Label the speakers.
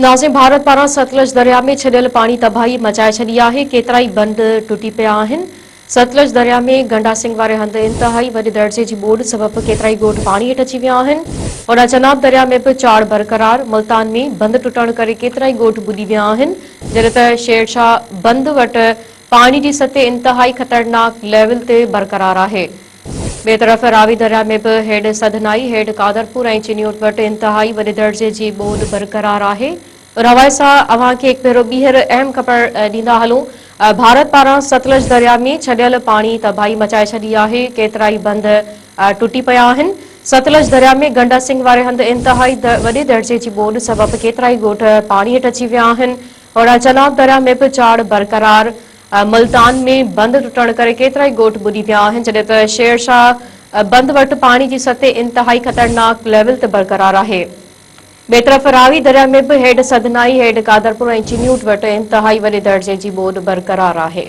Speaker 1: ناظرين ڀارت پاران ستلج درياء ۾ ڇڏيل پاڻي تباهي مچائي ڇڏي آهي، ڪيترائي بند ٽٽي پيا آهن، ستلج درياء ۾ گنڊا سنگهه واري هنڌ انتهائي وڏي درجي جي ٻوڏ سبب ڪيترائي ڳوٺ پاڻي هيٺ اچي ويا آهن، هوڏانهن چناب درياء ۾ به چاڙهه برقرار، ملتان ۾ بند ٽٽڻ ڪري ڪيترائي ڳوٺ ٻڏي ويا آهن، جڏهن ته شيرشاهه بند وٽ پاڻي جي سطح انتهائي خطرناڪ ليول تي برقرار آهي. ٻئي طرف راوي درياء ۾ به هيڊ سڌنائي، هيڊ قادرپور ۽ چنيوٽ وٽ انتهائي وڏي درجي جي ٻوڏ برقرار آهي. ان حوالي سان اوهان کي هڪ ڀيرو ٻيهر اهم خبر ڏيندا هلون ڀارت پاران ستلج درياء ۾ ڇڏيل پاڻي تباهي مچائي ڇڏي آهي، ڪيترائي بند ٽٽي پيا آهن. ستلج درياء ۾ گنڊا سنگهه واري هنڌ انتهائي وڏي درجي جي ٻوڏ سبب ڪيترائي ڳوٺ پاڻي هيٺ اچي ويا آهن. هوڏانهن چناب درياء ۾ به چاڙهه برقرار، ملتان ۾ بند ٽٽڻ ڪري ڪيترائي ڳوٺ ٻڏي ويا آهن، جڏهن ته شير شاهه بند وٽ پاڻي جي سطح انتهائي خطرناڪ ليول تي برقرار آهي. ٻئي طرف راوي درياء ۾ به هيڊ سڌنائي، هيڊ قادرپور ۽ چنيوٽ وٽ انتهائي وڏي درجي جي ٻوڏ برقرار آهي.